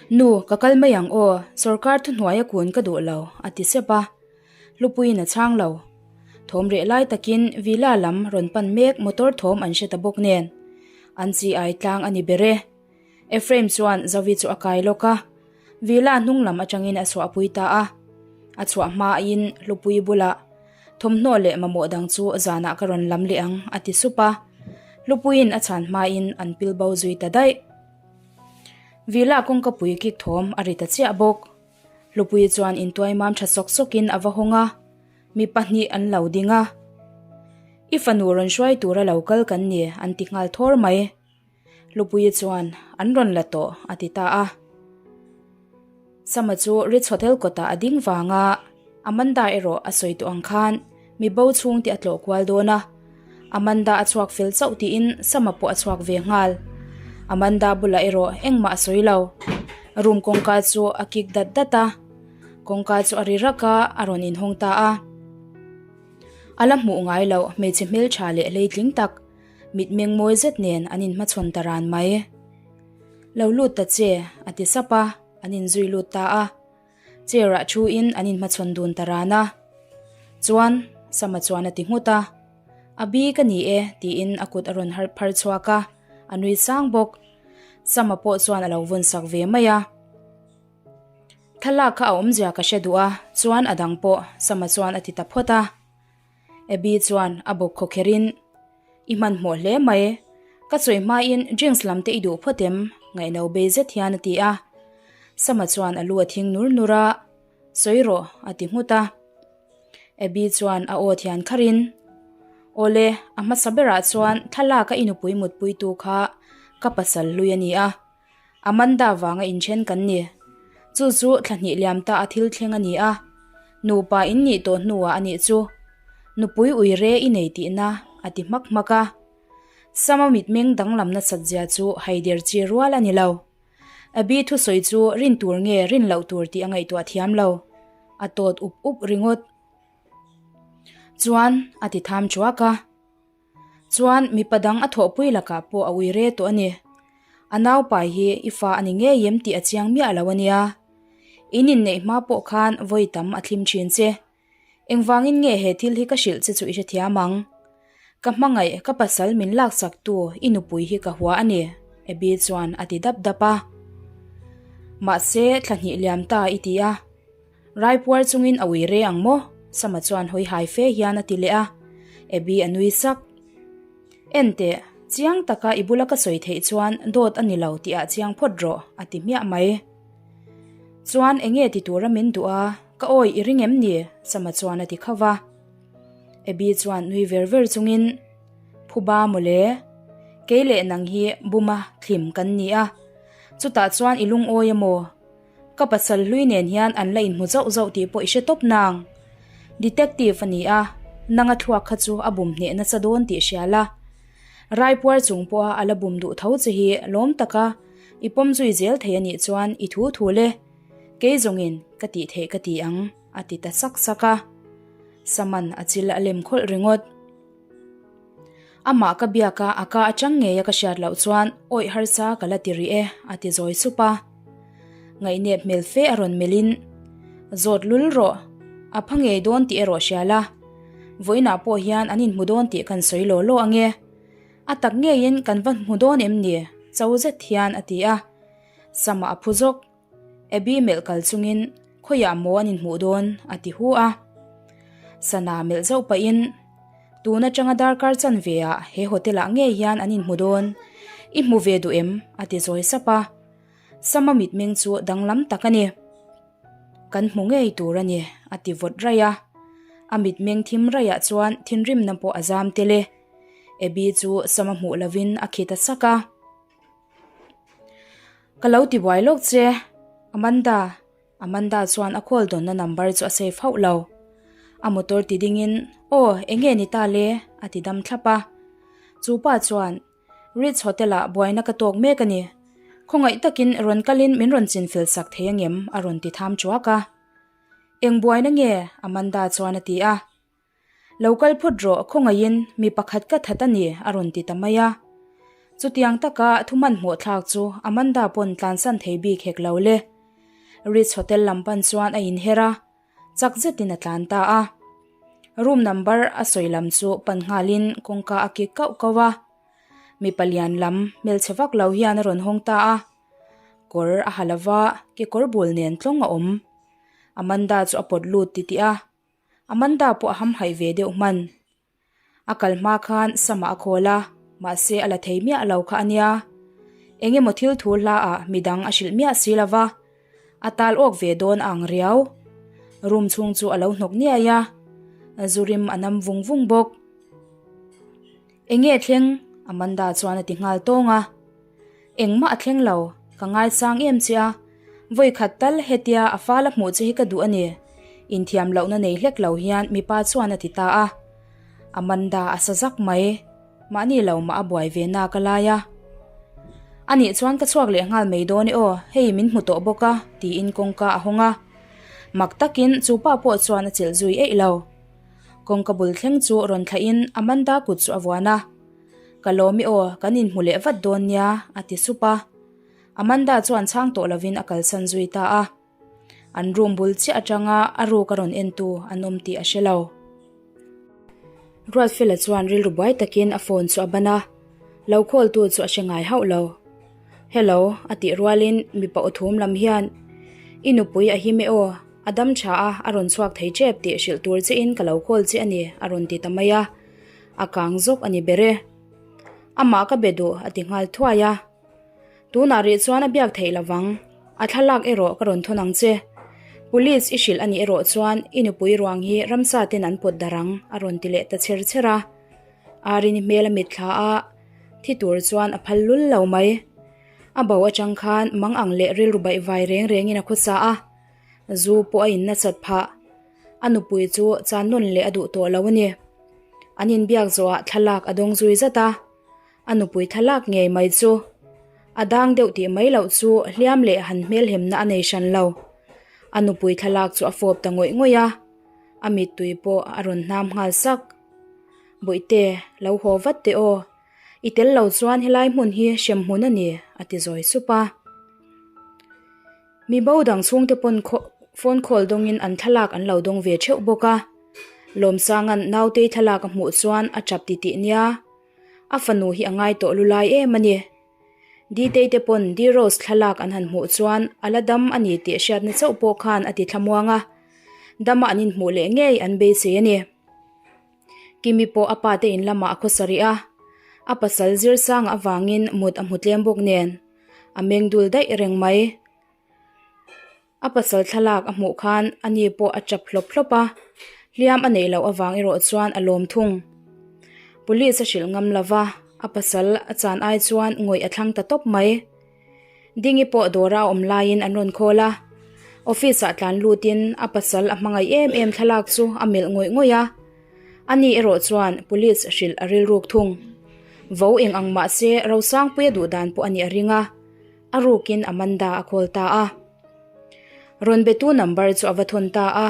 Speaker 1: Nu, ka kal mai ang aw, sorkar thuhnuai a kun ka duh lo, a ti sep a. Hlupuiin a chhang lo. Thawm reh lai takin Villa lam rawn pan mek motor thawm an hre ta bawk nen. An chi ai tlang a ni ber e. Ephraim chuan Zovi chu a kai lawk a, Villa hnung lam atangin a chhuahpui ta a. A chhuah hmain Hlupui bulah, Thawmhnaw leh mamawh dang chu zanah ka rawn lam leh ang, a ti sup a. Hlupuiin a chhan hmain an pil bo zui ta daih. Villa kawngkapui kik thawm a ri ta chiah bawk. Hlupui chuan intuai mam tha sawk sawkin a va hawng a, mi pahnih an lo ding a. I fanu rawn hruai tura lo kal kan ni, an ti nghal thawr mai. Lupuii chuan, An rawn la tawh, a ti ta a. Sama chu Ritz Hotel kawtah a ding vang a, Amanda erawh a sawi tawh ang khan mi bo chhung te a tlawh kual dawn a. Amanda a chhuak fel chauh tiin Sama pawh a chhuak ve nghal. Amanda bulah erawh engmah a sawi lo. Room kawngka chu a kik dat dat a, kawngka chu a ri rak a, a rawn inhawng ta a. A la hmuh ngai loh hmeichhe hmeltha leh hleitling tak. Mitmeng mawi zet nen an inhmachhawn ta ran mai. Lo lut ta che, a ti sap a, an inzui lut ta a. Chair ah thu in an inhmachhawn dun ta ran a. Chuan, Sama chuan a ti nghut a. A bi ka ni e, tiin a kut a rawn harh phar chhuak a, a nui sang bawk. Sama pawh chuan a lo vawn sak ve mai a. Thlalak kha a awmzia ka hre duh a, chuan a dang pawh, Sama chuan a ti ta phawt a. Abby chuan a bawk khaw kherin, I hmanhmawh hle mai. Ka sawi hmain drinks lam te i duh phawt em? Ngaihno bei zet hian a ti a. Sama chuan a lu a thing nur nur a, Sawi rawh, a ti nghut a. Abby chuan a aw thian kharin, Awle, a hmasa berah chuan thlalak a i nupui mutpuitu kha ka pasal hlui a ni a. Amanda vanga inthen kan ni. Chu chu thla hnih liam ta a thil thleng a ni a, nupa in nih tawh hnuah a nih chu. Nupui ui re i nei tihna a ti hmak hmak a. Sama mitmeng danglam nasat zia chu haider chi rual a ni lo. Abby thusawi chu rin tur nge rin loh tur tih a ngaihtuah thiam lo. A tawt up up ringawt. Chuan a ti tham thuak a. Chuan mipa dang a thawhpui lakah pawh a ui re tawh a ni. A naupai hi i fa a ni ngei em tih a chiang miah lo a nia. In inneih hma pawh khan vawi tam a thlim thin che. Engvangin nge he thil hi ka hrilh che chu i hrethiam ang? Ka hmangaih ka pasal min laksaktu i nupui hi ka hua a ni, Abby chuan a ti dap dap a. Mahse, thla hnih liam ta i ti a. Raipuar chungin a ui re ang maw? Sama chuan hawi hai fe hian a ti leh a. Abby a nui sak. Enteh, chiang taka i bula ka sawi theih chuan dawt a ni lo tih ah chiang phawt rawh, a ti hmiah mai. Chuan enge ti tura min duh a, ka awi i ring em ni? Sama chuan a ti khauh va. Abby chuan nui ver ver chungin, Phuba mawle, kei leh nang hi buma thlim kan ni a, chutah chuan i lungawi amaw? Ka pasal hlui nen hian an la inhmu zauh zauh tih pawh i hre tawp nang. Detective a ni a, nanga thluak kha chu a bum hneh nasa dawn tih hria la. Raipuar chung pawha a la bum duh tho che hi lawm taka i pawm zui zel thei a nih chuan i thu thu le. Kei zawngin ka tih theih ka ti ang, a ti ta sak sak a. Saman a chil a lem khawlh ringawt. Amah ka biak a, a ka atang ngei a ka hriat loh chuan awih harsa ka la ti rih e, a ti zawi sup a. Ngaihnep hmel fe a rawn melh in, Zawt lul rawh, a pha ngei dawn tih erawh hria la. Vawiinah pawh hian an inhmu dawn tih kan sawi law law ange. A tak ngeiin kan va hmu dawn em ni? Cho zet hian a ti a. Sama a phu zawk. Abby melh kal chungin khawiah maw an inhmuh dawn a ti hu a. Sana melh zauh pahin tun atanga darkar chanve ah he hotel ah ngei hian an inhmu dawn, i hmu ve duh em? a ti zawi sap a. Sama mitmeng chu danglam tak a ni. Kan hmu ngei tur a ni a ti vawt raih a. A mitmeng thim raih ah chuan thinrimna pawh a zam tel e. Abby chu Sama hmuh lovin a khi ta sak a. Ka lo ti buai lawk che, Amanda. Amanda chuan a call dawnna number chu a save hauh lo. A motor ti dingin, Aw, eng nge ni ta le? a ti dam thlap a. Chu pa chuan, Ritz Hotel ah buaina ka tawk mek a ni. Khawngaih takin rawn kalin min rawn chinfel sak thei angem? a rawn ti tham chuak a. Eng buaina nge? Amanda chuan a ti a. Lo kal phawt rawh, khawngaihin mi pakhat ka that a ni, a rawn ti ta mai a. Chutiang taka thu hmanhmawh thlak chu Amanda pawn tlansan thei bik hek lo le. Ritz Hotel lam pan chuan a inher a, chak zetin a tlan ta a. Room number a sawi lam chu pan nghalin kawngka a kik kauh kauh a. Mipa lian lam hmelchhe vak lo hian a rawn hawng ta a. Kawr a ha lova, kekawr bul nen tlawng a awm. Amanda chu a pawt lut titih a. Amanda pawh a hamhaih ve deuh hman. A kal hma khan Sama a khawl a, mahse a la thei miah lo kha a nia. Eng emaw thil thu hla ah midang a hrilh miah si lo va, a tal awk ve dawn a ang riau. Room chhung chu a lo hnawk niai a, zu rim a nam vung vung bawk. Eng nge thleng? Amanda chuan a ti nghal tawng a. Engmah a thleng lo, ka ngaisang em che a, vawi khat tal hetia a fal a hmuh che hi ka duh a ni, inthiam lohna nei hlek lo hian mipa chuan a ti ta a. Amanda a sa zak mai, mahni lo mah a buai ve nak a lai a. Anih chuan ka chhuak leh nghal mai dawn e aw, hei min hmu tawh bawk a, tiin kawngka a hawng a. Mak takin chu pa pawh chuan a chelh zui eih lo. Kawngka bul thleng chu rawn thlahin Amanda kut chu a vuan a. Ka lawm i aw, kan inhmu leh vat dawn nia, a ti sup a. Amanda chuan chhang tawh lovin a kalsan zui ta a. An room bul chiah atanga a ruk a rawn entu an awm tih a hre lo. Ruatfela chuan rilru buai takin a phone chu a ban a, lo call tu chu a hre ngai hauh lo. Hello, a tih rualin mipa aw thum lam hian, I nupui a him e aw, a dam tha a, a rawn chhuak thei tep tih hrilh tur chiahin ka lo call che a ni, a rawn ti ta mai a. A kang zawk a ni ber e. Amah ka be duh a ti nghal thuai a. Tunah rih chuan a biak theih lovang. A thlalak erawh ka rawn thawn ang che. Police i hrilh a nih erawh chuan i nupui ruang hi ramsa ten an pawt darh ang a rawn ti leh ta chher chher a. Arini hmel a mitthla a, thi tur chuan a phal lul lo mai. A bo atang khan mang ang leh rilru baihvai reng rengin a khawsa a. Zu pawh a in nasat phah. A nupui chu chan nawn leh a duh tawh lo a ni. An inbiak zawhah thlalak a dawng zui zat a, a nupui thlalak ngei mai chu a dang deuh tih mai loh chu hliam leh han hmelhemna a nei hran lo. A nupui thlalak chu a fawp ta ngawih ngawih a, a mittui pawh a rawn hnam nghal sak. Bawihte, lo haw vat teh aw, i tel lo chuan helai hmun hi hremhmun a ni, a ti zawi sup a. Mi bo dang chhungte pawn phone call dawngin an thlalak an lo dawng ve theuh bawk a. Lawmsanga'n nautei thlalak a hmuh chuan a tap titih nia. A fanu hi a ngai tawh lu lai em a ni. Ditei te pawn D-Rose thlalak an han hmuh chuan a la dam a ni tih hriatna chauh pawh khan a ti thlamuang a. Dama an inhmuh leh ngei an beisei a ni. Kimi pawh a pa te in lamah a khawsa rih a, a pasal Zirsanga avangin mut a hmu tlem bawk nen a meng dul daih reng mai. A pasal thlalak a hmuh khan ani pawh a tap hlawp hlawp a, hliam a neih loh avang erawh chuan a lawm thung. Police a hrilh ngam lova, a pasal a chan ai chuan ngawih a thlang ta tawp mai. Dingi pawh dawra a awm laiin an rawn khawl a, office ah tlan lutin a pasal a hmangaih em em thlalak chu a melh ngawih ngawih a, ani erawh chuan police hrilh a rilruk thung. Vo eng ang mah se Rosangpuia duh dan pawh a nih a ring a, a rukin Amanda a call ta a. Rawn betu number chu a va thawn ta a,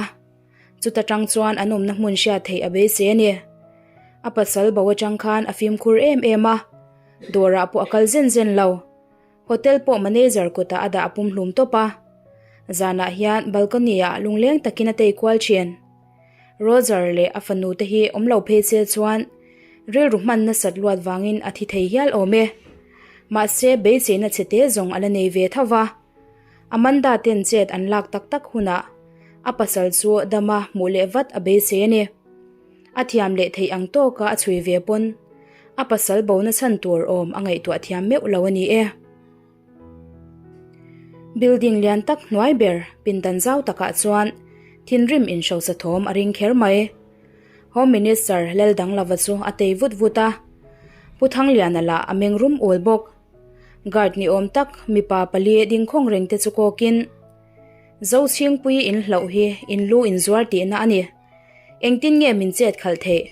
Speaker 1: chuta tang chuan an awmna hmun hriat theih a beisei a ni. A pasal bo atang khan a fimkhur em em a, Dawrah pawh a kal zen zen lo. Hotel pawh manager kutah a dah a pumhlum tawp a. Zanah hian balcony ah lungleng takin a tei kual thin. Roger leh a fanu te hi awm lo phei se chuan rilru hman nasat luat vangin a thi thei hial awm e. Mahse beiseina chhe te zawng a la nei ve tho va. Amanda ten chet an lak tak tak hunah a pasal chu dama hmuh leh vat a beisei a ni. A thiam leh theih ang tawka a chhui ve pawn a pasal bona chhan tur awm a ngaihtuah thiam meuh lo a ni e. Building lian tak hnuai ber pindan zau takah chuan thinrim inhrosa thawm a ring kher mai. Home Minister Leldanglova chu a tei vut vut a, Pu Thangliana lah a meng rum ul bawk. Guard ni awm tak mipa pali dingkhawng reng te chu kawkin, Zochhingpui in hlauh hi in lu inzuar tihna a ni. Engtin nge min chet khalh theih?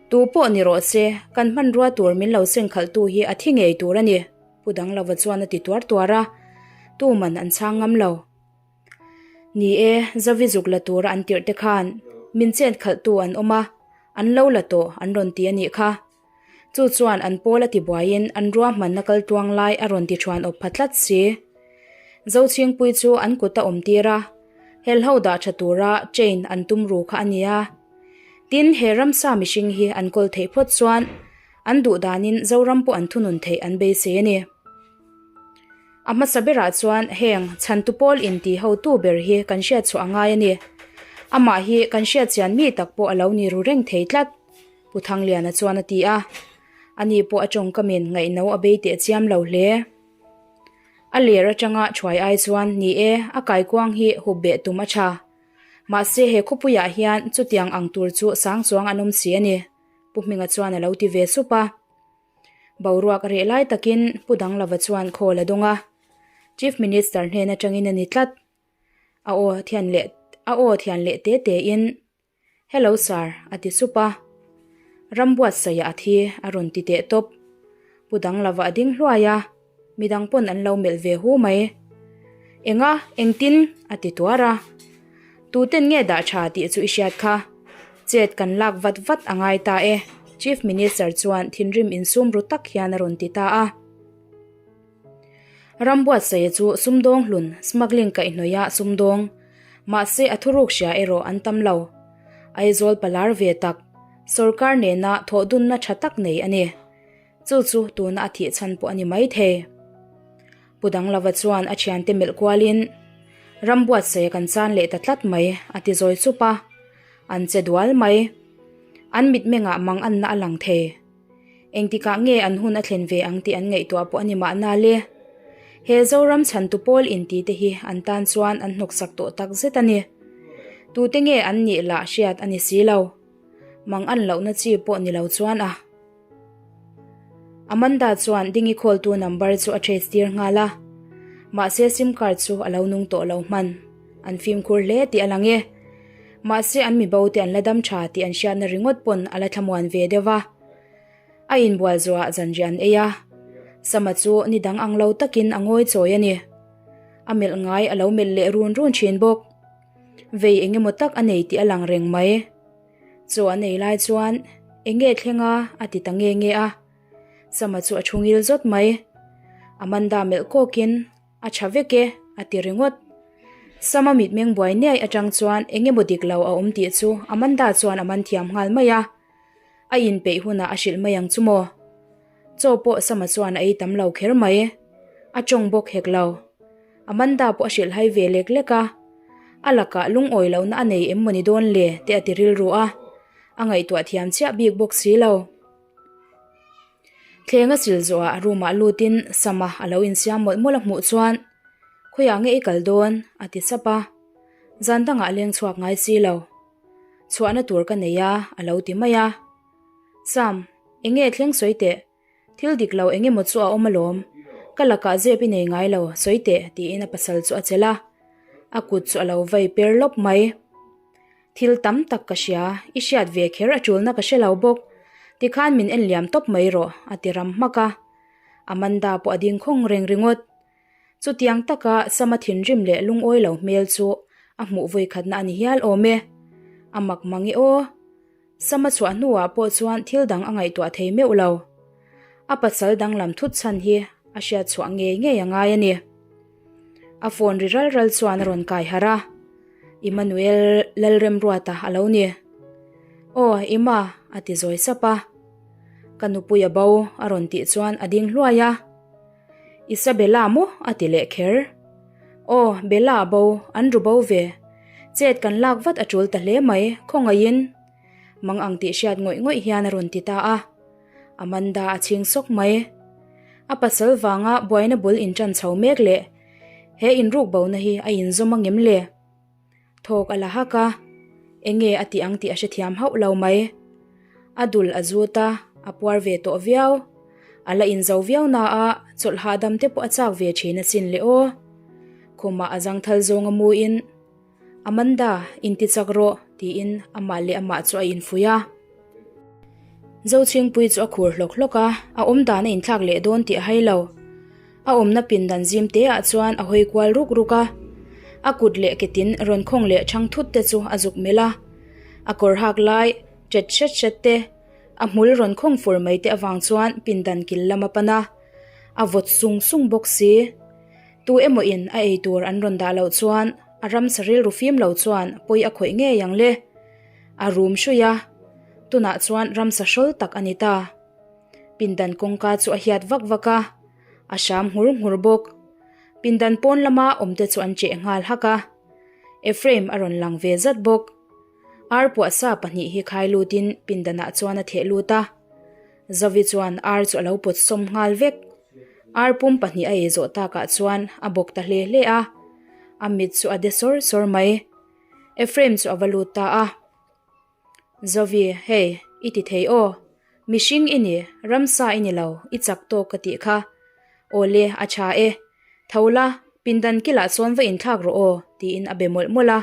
Speaker 1: Tu pawh ni rawh se, kan hmanrua tur min lo seng khalh tu hi a thi ngei tur a ni, Pu Danglova chuan a ti tuar tuar a, tuman an chhang ngam lo. Ni e, Zavi zuk la tura an tirh te khan min chet khalh tu an awm a, an lo la tawh an rawn ti a nih kha. Chu chuan an pawl a ti buaiin an ruahmanna kal tuang lai a rawn ti thuan awp pha tlat si. Zochhingpui chu an kut a awm tir a, helho dah tha tura chain an tum ru kha a nia. Tin, he ramsa mihring hi an kawl theih phawt chuan an duh danin Zoram pawh an thunun theih an beisei a ni. A hmasa berah chuan heng chhantu pawl inti hotu ber hi kan hriatchhuah a ngai a ni. Amah hi kan hriatchian mi tak pawh a lo ni ru reng thei tlat. Pu Thangliana chuan a ti a, ani pawh a tawngkamin ngaihno a bei teh chiam lo hle. A ler atanga thuai ai chuan ni e, a kaikuang hi hup beh tum a tha. Mahse he khawpuiah hian chutiang ang tur chu sang chuang an awm si a ni, Pu Hminga chuan a lo ti ve sup a. Boruak a reh lai takin Pu Danglova chuan call a dawng a, Chief Minister hnen atangin a ni tlat. A aw thian leh a aw thian leh te tein Hello sir, a ti sup a. Rambuatsaia a thi a rawn ti teh tawp. Pu Danglova a ding hluai a, midang pawn an lo melh ve hu mai. Enga, engtin? a ti tuar a. Tuten nge dah tha tih chu i hriat kha. Chet kan lak vat vat a ngai ta e, Chief Minister chuan thinrim insum ru tak hian a rawn ti ta a. Rambuatsaia chu sumdawng hlun smuggling kaihhnawih a sumdawng, mahse a thuruk hria erawh an tam lo. Aizawl palar ve tak, sawrkar nena thawhdunna tha tak nei a ni. Chu chu tuna a thih chhan pawh a ni mai thei. Pu Danglova chuan a thiante melh kualin, Rambuatsaia kan chan leh ta tlat mai, a ti zawi chup a. An che dual mai. An mitmengah manganna a lang thei. Engtikah nge an hun a thlen ve ang tih an ngaihtuah pawh a ni mahna le. He Zoram chhantu pawl inti te hi an tan chuan an hnawksak tawh tak zet a ni. Tute nge an nih lah hriat a ni si lo. Mang an lohna chi pawh ni lo chuan a. Amanda chuan Dingi call-tu number chu a trace tir nghal a. Mahse sim card chu a lo nung tawh lo hman. An fimkhur hle tih a lang e. Mahse an mibo te an la dam tha tih an hriatna ringawt pawn a la thlamuan ve deuh va. A inbual zuah zanriah an ei a, Sama chu ni dang ang lo takin a ngawi chawi a ni. A melh ngai a lo melh leh run run thin bawk. Vei eng emaw tak a nei tih a lang reng mai. Chaw an ei lai chuan eng nge thleng a a ti ta nge nge a. Sama chu a thu ngil zawt mai. Amanda melh kawkin A tha vek e, a ti ringawt. Sama mitmeng buai niai atang chuan eng emaw dik lo a awm tih chu Amanda chuan a man thiam nghal mai a. A inpeih hunah a hrilh mai ang chu maw? Chaw pawh Sama chuan a ei tam lo kher mai. A tawng bawk hek lo. Amanda pawh a hrilh hai ve lek lek a. A lakah lungawi lohna a nei em maw ni dawn le te a ti rilru a. A ngaihtuah thiam chiah bik bawk si lo. Thleng a sil zawhah room ah lutin Sama a lo insiam mawlh mawlh a hmuh chuan, Khawiah nge i kal dawn? a ti sap a. Zan dangah a leng chhuak ngai si lo. Chhuahna tur ka nei a, a lo ti mai a. Sam, eng nge thleng sawi teh? Thil dik lo eng emaw chu a awm alawm. Ka lakah zep i nei ngai lo, sawi teh, tiin a pasal chu a chelh a. A kut chu a lo vei per lawp mai. Thil tam tak ka hria, i hriat ve kher a tulna ka hre lo bawk. Tikhan min en liam tawp mai rawh, a ti ram hmak a. Amanda pawh a ding khawng reng ringawt. Chutiang taka Sama thinrim leh lungawi lo hmel chu a hmuh vawikhatna a ni hial awm e. A mak mang e aw. Sama chhuah hnuah pawh chuan thil dang a ngaihtuah thei meuh lo. A pasal danglam thut chhan hi a hriat chhuah ngei ngei a ngai a ni. A phone ri ral ral chuan a rawn kai harh a, Emmanuel Lalremruata a lo ni. Aw, Emma, a ti zawi sap a. Ka nupui a bo, a rawn tih chuan a ding hluai a. Isabella maw? a ti leh kher. Aw, Bella a bo, an ru bo ve. Chet kan lak vat a tul ta hle mai, khawngaihin. Mang ang tih hriat ngawih ngawih hian a rawn ti ta a. Amanda a chhing sawk mai. A pasal vanga buaina bul inṭan chho mek leh he inruk bona hi a inzawm angem le? Thawk a la hak a, enge a tih ang tih a hrethiam hauh lo mai. A dul a zut a, a puar ve tawh viau. A la inzo viau na a, chawlh hahdam te pawh a chak ve thin asin le aw. Khumah a zangthal zawng a muin, Amanda, inti chak rawh, tiin amah leh amah chu a infuih a. Zochhingpui chu a khur hlawk hlawk a, a awmdan a inthlak leh dawn tih a hai lo. A awmna pindan zim te ah chuan a hawi kual ruk ruk a, a kut leh ke tin rawn khawng leh chhang thut te chu a zuk melh a. A kawr hak lai ṭet hret hret te, a hmul rawn khawng fur mai te avang chuan pindan kil lam a pan a, a vawt sung sung bawk si. Tu emaw in a ei tur an rawn dah loh chuan a ramsa rilru fim lo chuan pawi a khawih ngei ang le. A rum hruih a, tunah chuan ramsa hrawl tak a ni ta. Pindan kawngka chu a hiat vak vak a, a hram nghur nghur bawk. Pindan pawn lama awmte chu an cheh nghal hak a. Ephraim a rawn lang ve zat bawk. Ar puahsa pahnih hi khai lutin pindanah chuan a theh lut a. Zovi chuan ar chu a lo pawt sawm nghal vek. Ar pum pahnih a ei zawh takah chuan a bawk ta hle hle a. A mit chu a de sawr sawr mai. Ephraim chu a va lut ta a. Zovi, hei, i ti thei aw. Mihring i ni, ramsa i ni lo, i chak tawk ka tih kha. Aw le, a tha e. Tho la, pindan kilah chuan va inthlak rawh aw, tiin a be mawlh mawlh a.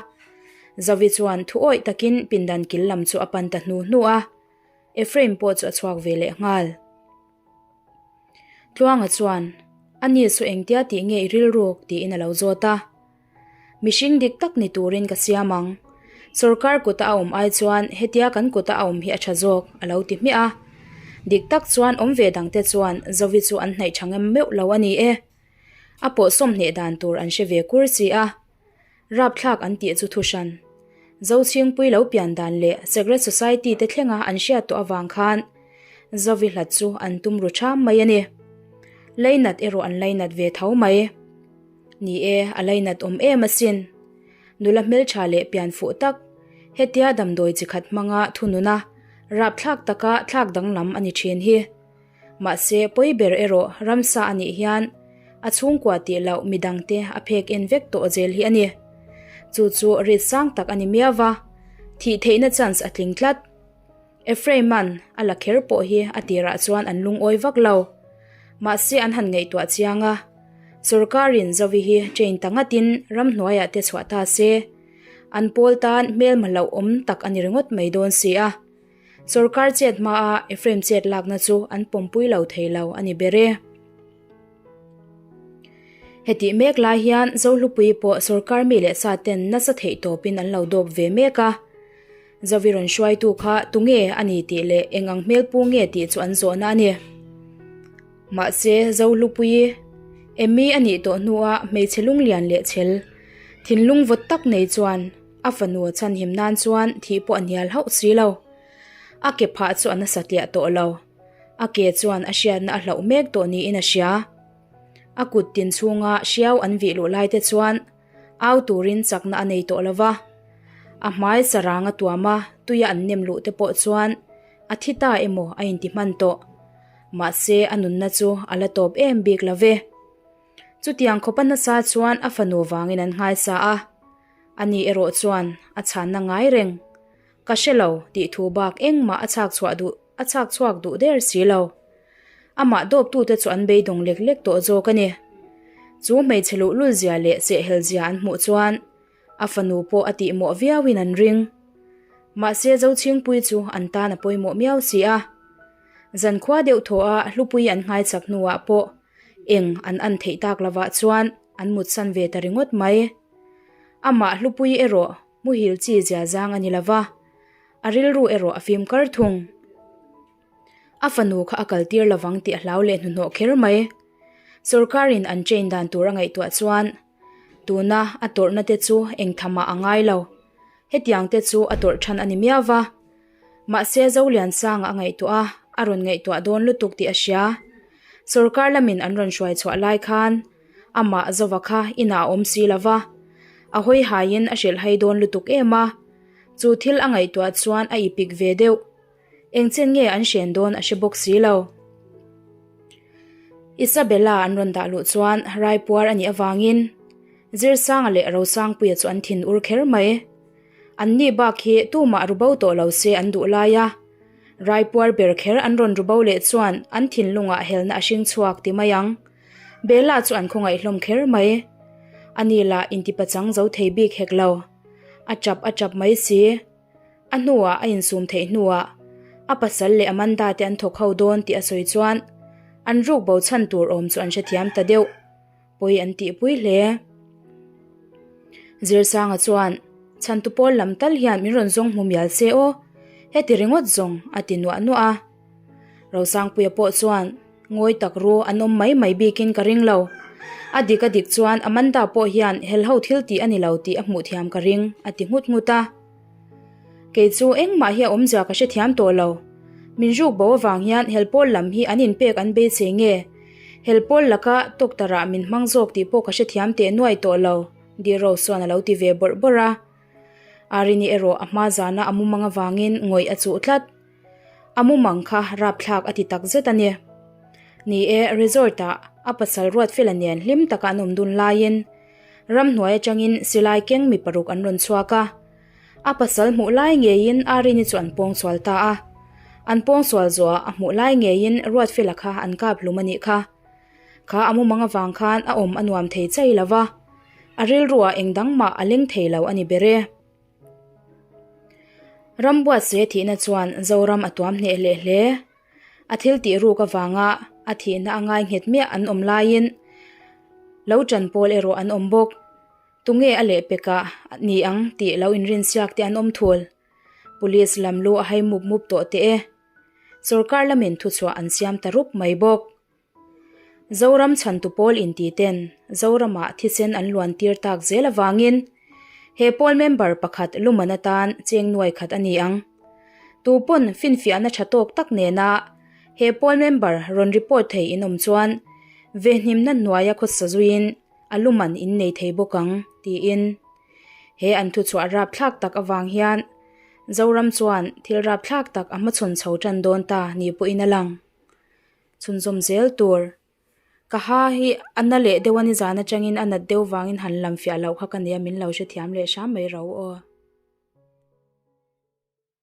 Speaker 1: Zovi chuan thu awih takin pindan kil lam chu a pan ta hnu hnu a. Ephraim pawh chu a chhuak ve leh nghal. Tluanga chuan, A ni chu engtia tih nge i rilruk? tiin a lo zawt a. Mihring dik tak ni turin ka siam ang. Sorkar kuta a awm ai chuan hetia kan kuta a awm hi a tha zawk, a lo ti hmiah a. Dik tak chuan awm ve dangte chuan Zovi chu an hnaih tha ngam meuh lo a ni e. A pawhsawm hneh dan tur an hre ve kur si a. Rapthlak an tih chu thuhran. Zochhingpui lo pian dan leh Secret Society te thlenga an hriat tawh avang khan Zovi hlat chu an tum ru ṭham mai a ni. Leinat erawh an leinat ve tho mai. Ni e, a lainat awm em asin. Nula hmeltha leh pian fuh tak, hetia damdawi chi khat hmanga thununa rapthlak taka thlak danglam a ni thin hi. Mahse, pawi ber erawh ramsa a nih hian a chhungkua tih loh midangte a phek en vek tawh zel hi a ni. Chu chu rit sang tak a ni miau va, thih theihna chance a tling tlat. Ephraim-a'n a la kher pawh hi a tirah chuan an lungawi vak lo. Mahse an han ngaihtuah chiang a, Sorkarin Zovi hi train ta ngatin ramhnuaiah te chhuah ta se, an pawl tan hmelma hlauh awm tak a ni ringawt mai dawn si a. Sorkar chet hmaa Ephraim chet lakna chu an pawmpui lo thei lo a ni ber e. Hetih mek lai hian Zohlupui pawh sorkar mi leh sa ten nasa theih tawpin an lo dawp ve mek a. Zovi rawn hruaitu kha tunge a ni tih leh eng ang hmel pu nge tih chu an zawhna a ni. Mahse, Zohlupui Emmy a nih tawh hnua hmeichhe lunglian leh chhel, thinlung vawt tak nei chuan a fanu a chhanhim nan chuan thih pawh a hnial hauh si lo. A ke phah chu a nasa tliah tawh lo. A ke chuan a hriatna a hlauh mek tawh niin a hria. A kut tin chhunga hriau an vih luh lai te chuan au turin chakna a nei tawh lo va. A hmai sarang a tuam a, tuia an nem luh te pawh chuan a thi ta emaw a inti hman tawh. Mahse a nunna chu a la tawp em bik lo ve. Chutiang khawpa nasa chuan a fanu vangin an nghaisa a, ani erawh chuan a chhanna ngai reng. Ka hre lo tih thu bak engmah a chhak chhuah duh a chhak chhuak duh der si lo. Amah dawptute chu an beidawng lek lek tawh zawk a ni. Chu hmeichhe luhlul zia leh sehhel zia an hmuh chuan a fanu pawh a tihmawh viauin an ring. Mahse Zochhingpui chu an tan a pawimawh miau si a. Zankhua deuh thaw a hlupui an nghaichak hnuah pawh eng an an theih tak lovah chuan an mutsan ve ta ringawt mai. Amah hlupui erawh Muhil chi zia zang a ni lo va, a rilru erawh a fim kar thung. A fanu kha a kal tir lovang tih a hlau leh hnuhnawh kher mai. Sorkarin an train dan tur a ngaihtuah chuan tuna a tawrhna te chu eng thamah a ngai lo. Hetiang te chu a tawrh than a ni miau va. Mahse Zoliansanga a ngaihtuah a, a rawn ngaihtuah dawn lutuk tih a hria. Sorkar lamin an rawn hruai chhuah lai khan Amah Zova kha inah a awm si lo va, a hawi haiin a hrilh hai dawn lutuk em a, chu thil a ngaihtuah chuan a ipik ve deuh. Engchen nge an hren dawn a hre bawk si lo. Isabella an rawn dah luh chuan raipuar a nih avangin Zirsanga leh Rosangpuia chu an thin ur kher mai. Anni bak hi tumah ru bo tawh lo se an duh lai a, raipuar ber kher an rawn ru bo leh chuan an thinlungah helna a hring chhuak ti mai ang. Bella chu an khawngaih hlawm kher mai. Ani lah intipachang zo thei bik hek lo. A tap a tap mai si. A hnuah a insum theih hnuah a pasal leh Amanda te an thawk ho dawn tih a sawi chuan an ruk bo chhan tur awm chu an hrethiam ta deuh. Pawi an tihpui hle. Zirsanga chuan chhantu pawl lam tal hian min rawn zawng hmu mial se aw, heti ringawt zawng a ti nuah nuah a. Rosangpuia pawh chuan Ngawi tak ru, an awm mai mai bikin ka ring lo. A dik a dik chuan Amanda pawh hian helho thil tih a ni lo tih a hmuh thiam ka ring, a ti nghut nghut a. Kei chu engmah hi a awmzia ka hrethiam tawh lo. Min ruk bo avang hian helpawl lam hi an inpek an beisei nge? Helpawl laka doctor-ah min hmang zawk tih pawh ka hrethiam teh nuai tawh lo, Dirose chuan a lo ti ve bawrh bawrh a. Arini erawh a hma zana a mumang avangin ngawih a chuh tlat. A mumang kha rapthlak a ti tak zet a ni. Ni e, resort ah a pasal Ruatfela nen hlim taka an awm dun laiin ramhnuai atangin silai keng mi paruk an rawn chhuak a. A pasal hmuh lai ngeiin Arini chu an pawngsual ta a. An pawngsual zawhah a hmuh lai ngeiin Ruatfela kha an kap hlum a nih kha. Kha a mumang avang khan a awm a nuam thei chai lo va, a rilruah engdang mah a leng thei lo a ni ber e. Rambuatse thihna chuan Zoram a tuam hneh leh hle. A thil tih ruk avanga a thihna a ngai nghet miah an awm laiin lo ṭan pawl erawh an awm bawk. Tunge a lehpekah ni ang tih lo inrinsiak te an awm thul. Police lam lu a hai mup mup tawh teh e. Sorkar lamin thuchhuah an siam ta rup mai bawk. Zoram chhantu pawl inti ten Zoramah thisen an luan tir tak zel avangin he pawl member pakhat luman atan cheng nuai khat a ni ang. Tu pawn finfiahna tha tawk tak nena he pawl member rawn report thei in awm chuan vehnimna hnuaia khawsa zuiin a luman in nei thei bawk ang tiin he an thuchhuah rapthlak tak avang hian Zoram chuan thil rapthlak tak a hmachhawn chho tan dawn ta ni pawhin a lang. Chhunzawm zel tur. Ka ha hi a na leh deuh a nizan atangin a nat deuh vangin han lam fiah loh kha ka nia min lo hrethiam leh hram mai ro aw.